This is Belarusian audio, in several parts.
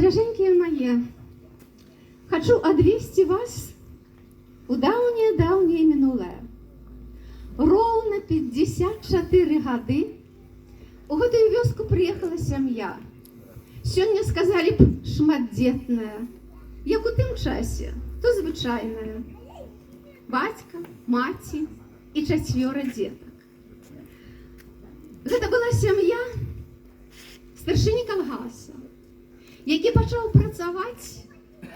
Даражэнькія мае, хачу адвесці вас у даўняе-даўняе мінулае. Роўна 54 гады у гэтую вёску прыехала сям'я. Сёння сказалі б, шматдзетная. Як у тым часе, то звычайная. Бацька, маці і чацвёра дзетак. Гэта была сям'я старшыні калгаса, які пачаў працаваць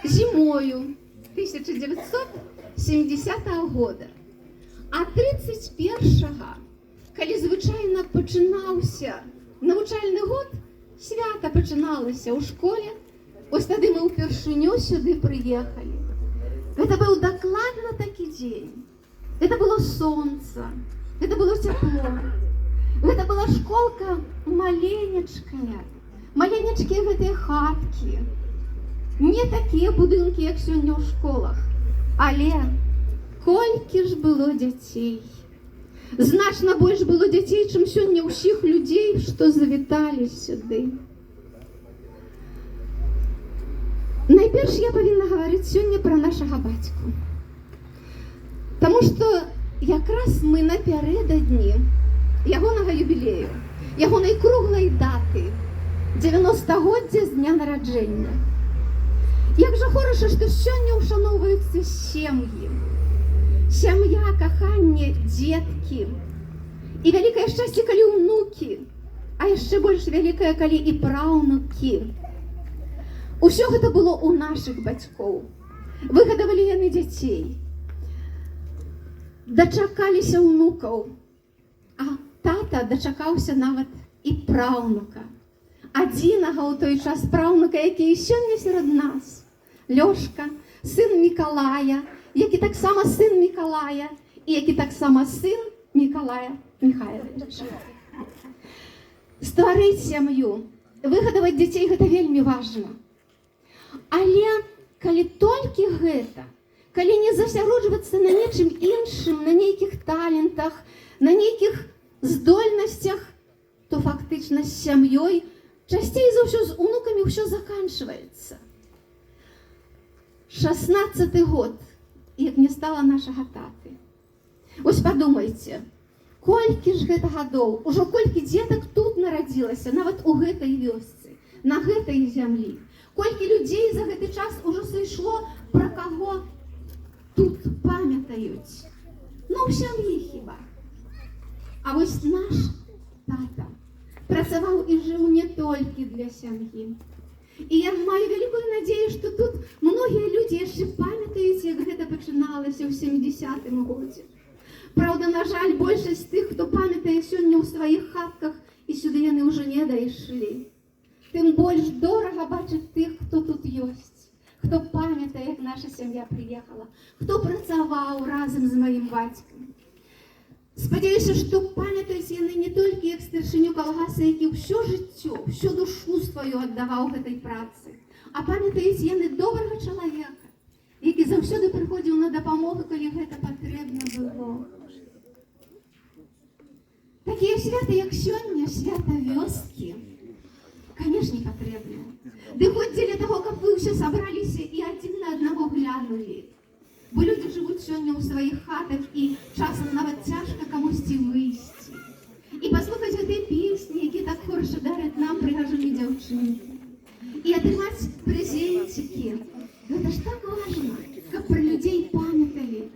зімою 1970 года. А 31-го, калі звычайна пачынаўся навучальны год, свята пачыналася ў школе, ось тады мы ўпершыню сюды прыехалі. Гэта быў дакладна такі дзень. Гэта было сонца, гэта было цяпло. Гэта была школка маленечкая, маленечкія гэтыя хаткі. Не такія будынкі, як сёння ў школах. Але колькі ж было дзяцей. Значна больш было дзяцей, чым сёння ўсіх людзей, што завіталі сюды. Найперш я павінна гаварыць сёння пра нашага бацьку. Таму што якраз мы напярэдадні ягонага юбілею, ягонай круглай даты, 90-годдзя з дня нараджэння. Як жа хораша, што сёння ўшаноўваюцца сем'і. Сям'я, каханне, дзеткі. І вялікае шчасце, калі ўнукі, а яшчэ больш вялікае, калі і праўнукі. Усё гэта было ў нашых бацькоў. Выгадавалі яны дзяцей. Дачакаліся ўнукаў. А тата дачакаўся нават і праўнука. Адзінага ў той час праўнука, які і сёння сярод нас. Лёшка, сын Мікалая, які таксама сын Мікалая і які таксама сын Мікалая Михайловича. Стварыць сям'ю, выгадаваць дзяцей — гэта вельмі важна. Але калі толькі гэта, калі не засяроджвацца на нечым іншым, на нейкіх талентах, на нейкіх здольнасцях, то фактычна з сям'ёй, часцей за ўсё з унукамі, ўсё заканчваецца. 16 год, як не стала нашага таты. Ось падумайце, колькі ж гэта гадоў, ужо колькі дзетак тут нарадзілася, нават у гэтай вёсцы, на гэтай зямлі. Колькі людзей за гэты час ужо сышло, пра каго тут памятаюць. Ну, ў сям'і хіба. А вось наш тата працаваў і жыў не толькі для сям'і. І я маю вялікую надзею, што тут многія людзі яшчэ памятаюць, як гэта пачыналася ў 70-м годзе. Праўда, на жаль, большасць тых, хто памятае, сёння ў сваіх хатках, і сюды яны ўжо не дайшлі. Тым больш дорага бачыць тых, хто тут ёсць, хто памятае, як наша сям'я прыехала, хто працаваў разам з маім бацькам. Спадзяюся, што памятаюць яны не толькі як старшыню калгаса, які ўсё жыццё, всю душу сваю аддаваў гэтай працы, а памятаюць яны добрага чалавека, які заўсёды прыходзіў на дапамогу, калі гэта патрэбна было. Такія святы, як сёння, свята вёскі, канешне, патрэбныя. Ды хоць дзеля таго, каб вы ўсе сабраліся і адзін на аднаго глянулі. Бо людзі жывуць сёння ў сваіх хатах, і часам нават цяжка камусьці выйсці. І паслухаць гэтыя песні, якія так хораша дараць нам прыгажуні дзяўчынкі. І атрымаць прэзенцікі. Гэта ж так важна, каб пра людзей памяталі.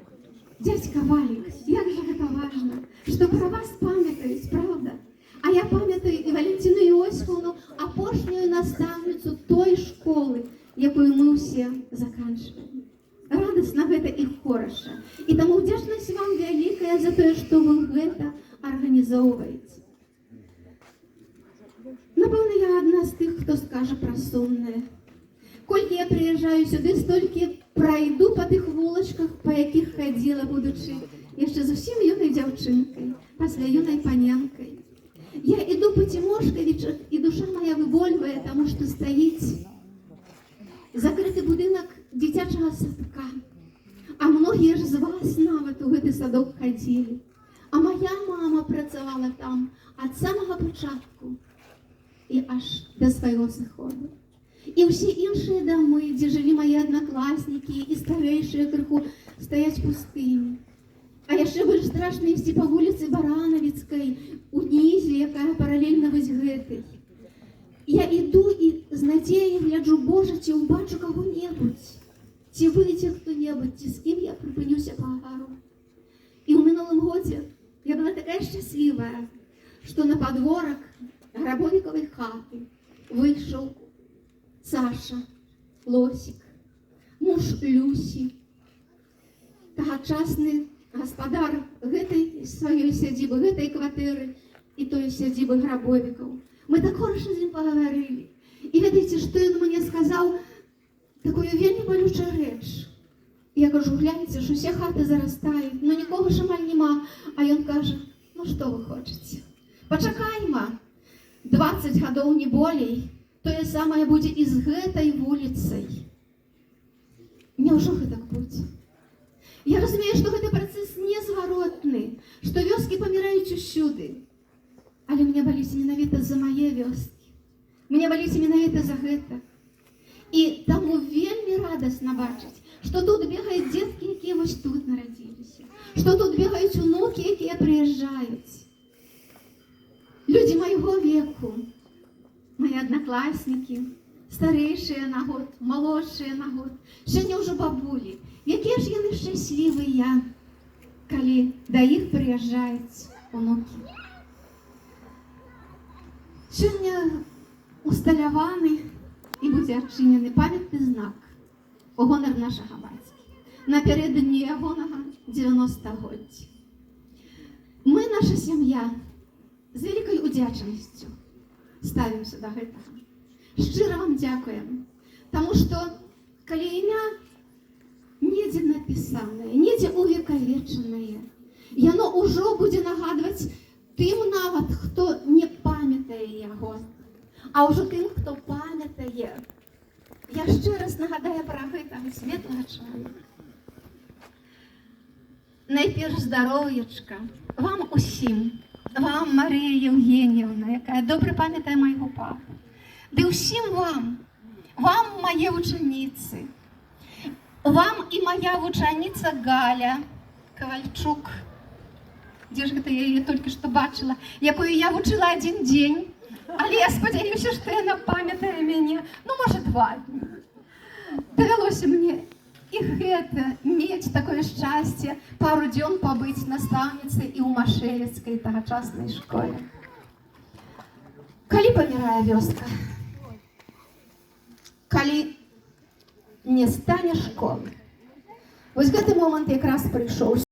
Дзядзька Валік, як жа гэта важна, што пра вас памятаюць, праўда? А я памятаю і Валентину Іосифовну, апошнюю настаўніцу той школы, якую мы ўсе заканчваем. Радасна гэта і хораша. І таму ўдзячнасць вам вялікая за тое, што вы гэта арганізоўваеце. Напэўна, я адна з тых, хто скажа пра сумнае. Колькі я прыязджаю сюды, столькі прайду па тых вулачках, па якіх хадзіла, будучы яшчэ зусім юнай дзяўчынкай, пасля юнай паненкай. Я іду па Цімошкавічах, і душа моя вывольвае, таму што стаіць закрыты будынак дзіцячага садка. А многія ж з вас нават у гэты садок хадзілі. А моя мама працавала там ад самага пачатку і аж да свайго сыходу. І ўсе іншыя дамы, дзе жылі мае аднакласнікі і старэйшыя крыху, стаяць пустымі. А яшчэ больш страшна ісці па вуліцы Баранавіцкай, унізе, якая паралельна вось гэтай. Я іду і з надзеяй гляджу: Божа, ці ўбачу каго-небудзь, ці выйдзе хто-небудзь, ці з кім я прыпынюся пагавару. І ў мінулым годзе я была такая шчаслівая, што на падворак Грабовікавай хаты выйшаў Саша Лосік, муж Люсі, тагачасны гаспадар гэтай сваёй сядзібы, гэтай кватэры і той сядзібы Грабовікаў. Мы так хорошо з ім пагаварылі. І ведаеце, што ён мне сказаў? Такую вельмі балючую рэч. Я кажу: «Гляньце ж, усе хаты зарастаюць, ну нікога ж амаль няма». А ён кажа: «Ну што вы хочаце? Пачакайма, 20 гадоў, не болей, тое самае будзе і з гэтай вуліцай». Няўжо гэтак будзе? Я разумею, што гэты працэс незваротны, што вёскі паміраюць усюды. Але мне баліць менавіта за мае вёскі. Мне баліць менавіта за гэта. І таму вельмі радасна бачыць, што тут бегаюць дзеткі, якія вось тут нарадзіліся, што тут бегаюць унукі, якія прыязджаюць. Людзі майго веку, мае аднакласнікі, старэйшыя на год, малодшыя на год, сёння ўжо бабулі, якія ж яны шчаслівыя, калі да іх прыязджаюць унукі. Сёння усталяваны і будзе адчынены памятны знак у гонар нашага бацькі напярэдадні ягонага 90-годдзя. Мы, наша сям'я, з вялікай удзячнасцю ставімся да гэтага. Шчыра вам дзякуем, таму што калі імя недзе напісанае, недзе увекавечанае, яно ўжо будзе нагадваць тым нават, хто не памятае яго. А ўжо тым, хто памятае, яшчэ раз нагадае пра гэтага светлага чалавека. Найперш здароўечка вам усім, вам, Марыя Еўгеньеўна, якая добра памятае майго папу. Ды ўсім вам, вам, мае вучаніцы, вам і моя вучаніца Галя Кавальчук. Дзе ж гэта я яе толькі што бачыла, якую я вучыла адзін дзень, але я спадзяюся, што яна памятае мяне, ну, можа, 2 дні. Давялося мне і гэта мець такое шчасце пару дзён пабыць настаўніцай і ў машэлецкай тагачаснай школе. Калі памірае вёска? Калі не стане школы. Вось гэты момант якраз прыйшоў.